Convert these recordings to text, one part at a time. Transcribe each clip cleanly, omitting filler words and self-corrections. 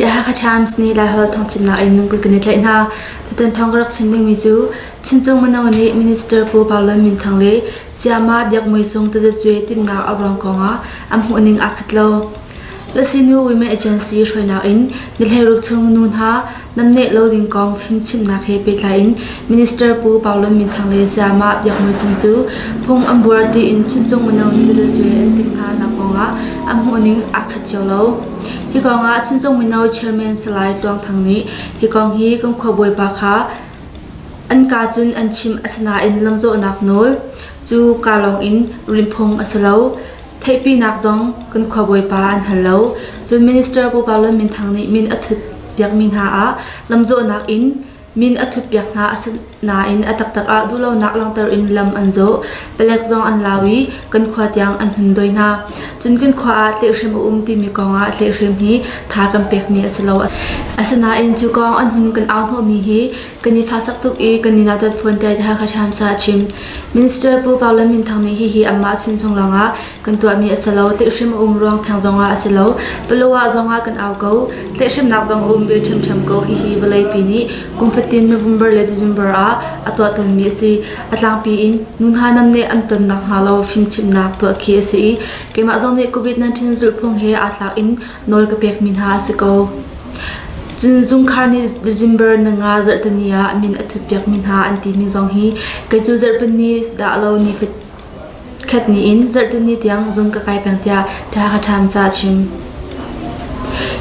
The Hakha Times nih Laiholh thawngchimnak in nan kut kan i tlaih hna. Tutan thawng ka rak chim dingmi cu Chincung Mino nih Minister Pu Pau Lun Min Thang le Sayama Biak Mui Sung tazacuai timhnak a ruang kongah an hmuhning aa khat lo. Lasinu Women Agency hruainak in ni 16 chung nu hna namneh lo ding kong fimchimhnak he pehtlai in Minister Pu Pau Lun Min Thang le Sayama Biak Mui Sung cu phung an buar tiin Chuncung Mino nih tazacuai an timh hna nak kongah an hmuhning aa khat cio lo. Hi kongah Chuncung Mino Chairman Salai Tluang Thang nih hi kong hi kan khuabawipa kha an kaa cun an chim asinain lamzawhnak nawl cu kaa lawng in rinphung a si lo. Theihpinak zong kan khuabawipa an hal lo. Cun Minister Pu Pau Lun Min Thang nih min a thut piakmi hna ah lamzawhnak in min a thutpiak hna asinain a taktak ah duhlonak langhter in lam an zawh. Palek zong an lau i kan khua tiang an hun doi hna. Cun kan khua ah tlaihhrem a um timi kong ah tlaihhrem hi tha kan pekmi a si lo. Asinain cu kong an hun kan au hnawhmi hi kan i fahsak tuk i kan i nautat fawn tiah The Hakha Times ah a chim. Minister Pu Pau Lun Min Thang nih hihi amah chunchung lawngah kan tuahmi a si lo. Tlaihhrem a um ruang theng zongah a si lo. Palawa zongah kan au ko. Tlaihhremnak zong a um ve ṭhiamṭhiam ko. Hihi vawleipi nih kum fatin November le December ah a tuah tawnmi a si. A tlangpi in nu hna namneh an ton nakhnga lo fimchimhnak tuah khi a si i keimah zong nih COVID-19 zulhphung he aa tlak in nawl ka pekmi hna a si ko. Cun zungkhar nih December ninga zarhteni ah min a thutpiakmi hna an timi zong hi kei cu zarhpini dah lo ni khat ni in zarhteni tiang zung ka kai peng tiah Hakha Times ah a chim.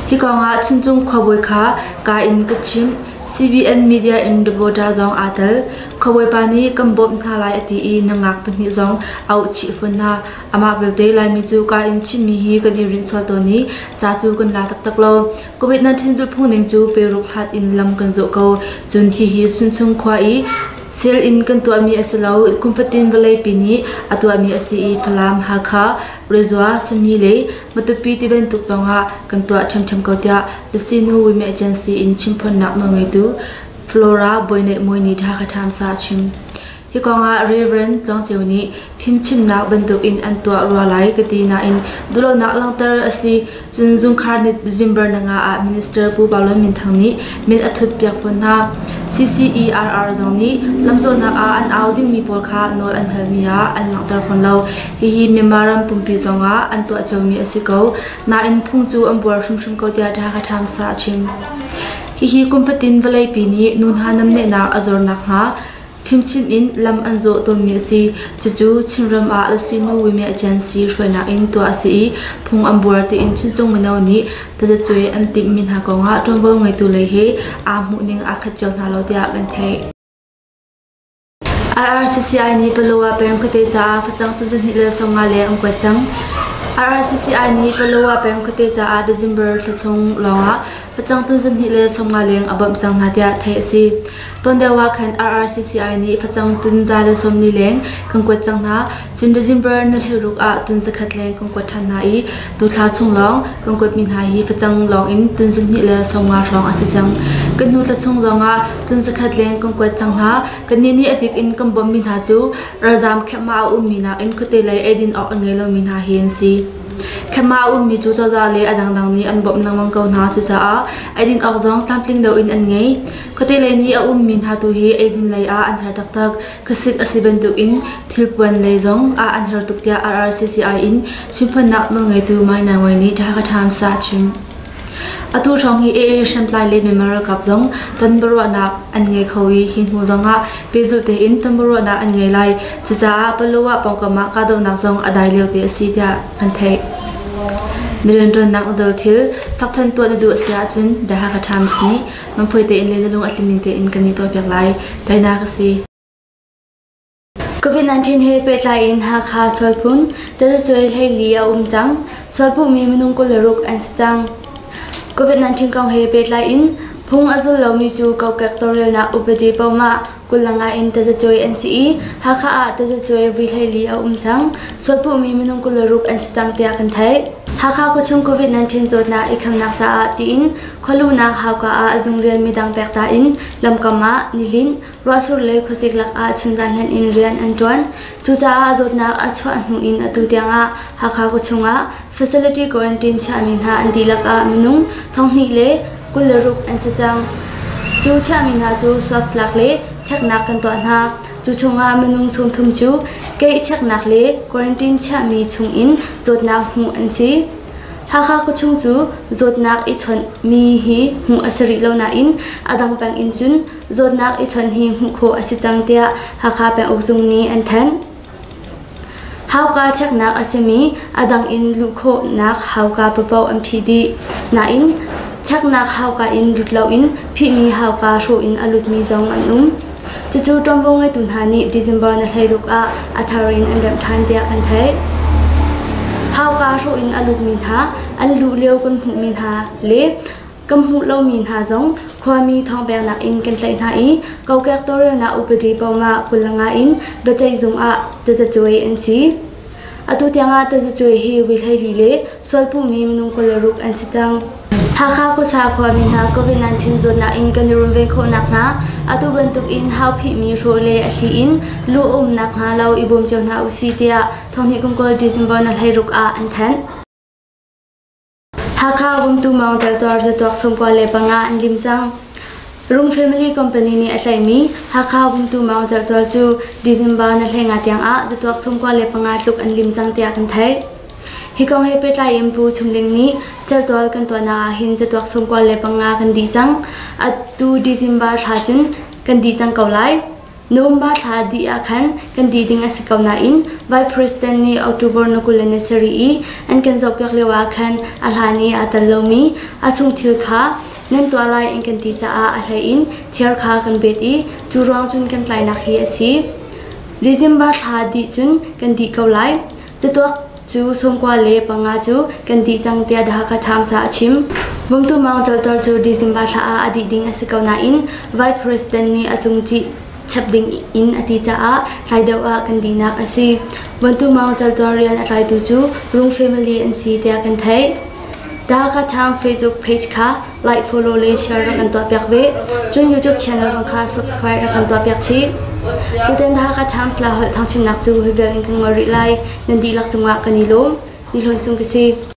Hi kongah Chuncung khuabawi kha ka in ka chimh. CBN Media in reporter zong aa tel. Khuabawipa nih kan bawmh hna lai a ti i nungak pahnih zong a auh chih fawn hna. Amah belte Laimi cu ka in chimmi hi kan i rinh sual tawn i ca cu kan la taktak lo. COVID-19 zulhphung ning cu peruk hlat in lam kan zawh ko. Cun hihi Sunchung khua i Sel in kan tuahmi a si lo. Kum fatin vawleipi nih a tuahmi a si i Falam, Hakha, Rezua, Sami le Matupi ti bantuk zongah kan tuah ṭhiamṭhiam ko tiah The Sinu Women Agency in chimphawnnak nawlngeitu Flora Bawineih Mawi nih Hakha Times ah a chim. Hi kongah Rev. Tluang Ceu nih fimchimnak bantukin an tuah rua lai ka ti nain duhlonak langhter a si. Cun zungkhar nih December nanga ah Minister Pu Pau Lun Min Thang nih min a thutpiak fawn hna. CCERR zong nih lamzawhnak ah an au dingmi pawl kha nawl an halmi ah an langhter fawn lo. Hihi Myanmar ram pumpi zongah an tuah ciomi a si ko. Nain phung cu an buar hrimhrim ko tiah Hakha Times ah a chim. Hihi kum fatin vawleipi nih nu hna namnehnak a zor nakhnga Fimchim in lam an zawh tawnmi a si. Cucu Chinram ah Lasinu Wime Agency hruainak in tuah a si i phung an buar tiin Chuncung mino nih tazacuai an timhmi hna kongah ṭuanvo ngeitu lei he aa hmuhning aa khat cio hna lo tiah kan theih. RRCCI nih Palawa peng khuate caah facang tun 250 leng an kuat cang. RRCCI nih Palawa peng khuate caah December thla chung lawngah facang tun 250 leng a bawmh cang hna tiah theih a si. Tuan deuh ah khan RRCCI nih facang tun 140 leng kan kuat cang hna. Cun December ni 16 ah tun zakhat leng kan kuat ṭhan hna i tuthla chung lawng kan kuatmi hna hi facang lawng in tun 250 hrawng a si cang. Kan hnu thla chung zongah tun zakhat leng kan kuat cang hna. Kannih nih a bik in kan bawmhmi hna cu ralzaam khemah a ummi nakin khuate lei eidin awk a ngei lomi hna hi an si. Khemah a ummi cu cozah le a dangdang nih an bawmh lengmang ko hna. Cucaah eidin awk zong tlamtling deuh in an ngei. Khuate lei nih a ummi hna tu hi eidin lei ah an har taktak. Khuasik a si bantukin thilpuan lei zong ah an har tuk tiah RRCCI in chimphawnnak nawlngeitu Mai Nai Wai nih Hakha Times ah a chim. Atu hrawng hi AA hriamtlai le Myanmar ralkap zong tonbiaruahnak an ngei kho i hi hnu zongah pehzulh tein tonbiaruahnak an ngei lai. Cucaah Palawa pawngkam ah kahdohnak zong a dai lio te a si tiah kan theih. Na rianṭuannak na dol thil fakthan tuah na duh a si ahcun The Hakha Times nih Mangphuai tein le na lung a tlinning tein kan i tuahpiak lai. Tainak a si. COVID-19 he pehtlai in Hakha sualphun tazacuai 14 a um cang. Sualpuhmi minung 26 an si cang. COVID-19 kong he pehtlai in phung a zul lomi cu kokek tawlrelnak upadi paohmah 25 in tazacuai an si i Hakha ah tazacuai vui 14 a um cang. Sualpuhmi minung 26 an si cang tiah kan theih. Hakha khuachung COVID-19 zawtnak i khamnak caah tiin Khualuhnak hauka ah zungrian midang pek ta in lamkam ah nilin, ruahsur le khuasik lakah chunzan hlan in rian an ṭuan. Cucaah zawtnak a chuah hnu in atu tiangah Hakha khuachung ah facility quarantine chiahmi hna an dihlak ah minung 2,000 le 26 an si cang. Cu chiahmi hna cu swab tlak le cheknak kan tuah hna. Cu chungah minung 30 cu keih cheknak le quarantine chiahmi chungin zawtnak hmuh an si. Hakha khuachung cu zawtnak i chawnhmi hi hmuh a si rih lo nain a dang peng in cun zawtnak i chawnh hi hmuh khawh a si cang tiah Hakha penguk zung nih an thanh. Hauka cheknak a simi a dang in luh khawhnak hauka paoh an phih dih. Nain cheknak hauka in lut loin phihmi hauka hrawh in a lutmi zong an um. Cucu ṭuanvo ngeitu hna nih December ni 16 ah a thar in an remh ṭhan tiah kan theih. Hauka hrawh in a lutmi hna, an luh lio kan hmuhmi hna le kan hmuh lomi hna zong khuami thawngpeknak in kan tlaih hna i kokek tawlrelnak upadi paohmah 25 in biaceih zung ah tazacuai an si. Atu tiangah tazacuai hi vui 14 le sualpuhmi minung 26 an si cang. Hakha khuasa khuami hna COVID-19 zawtnak in kan i runven khawhnak hnga atu bantuk in hau phihmi hrawh le a thli in luh a um nakhnga lo i bawm cio hna usih tiah thonghnih kum kawl December ni 16 ah an thanh. Hakha Vumtu Mawng Celtuar zatuak 95 an lim cang. Rung Family Company nih a tlaihmi Hakha Vumtu Mawng Celtuar cu December ni 15 tiang ah zatuak 95 tluk an lim cang tiah kan theih. Hi kong he pehtlai in Pu Chum Ling nih certual kan tuahnak ah hin zatuak 95 kan dih cang. Atu December thla cun kan dih cang ko lai. November thla dih ah khan kan dih ding a si ko nain Vice President nih October ni 27 i an kan zohpiak lio ah khan a hlan i aa tel lomi a chung thil kha nan tuah lai an kan ti caah a hlei in chair kha kan bet i cu ruang cun kan tlainak hi a si. December thla dih cun kan dih ko lai. Catuak cu 95 cu kan dih cang tiah The Hakha Times ah a chim. Vumtu Maung Caltor cu December thla ah a dih ding a si ko nain Vice President nih a cungcih chap ding in a ti caah tlai deuh ah kan dihnak a si. Vumtu Maung Caltor rian a tlaitu cu Rung family an si tiah kan theih. The Hakha Times Facebook page kha like, follow le share rak kan tuahpiak ve. Cun YouTube channel zong kha subscribe rak kan tuahpiak chih. Tutan The Hakha Times la holh thangchimnak cu hi vial in kan ngol rih lai. Nan dihlak cungah kan i lawm. Ni Hlawn Sung ka si.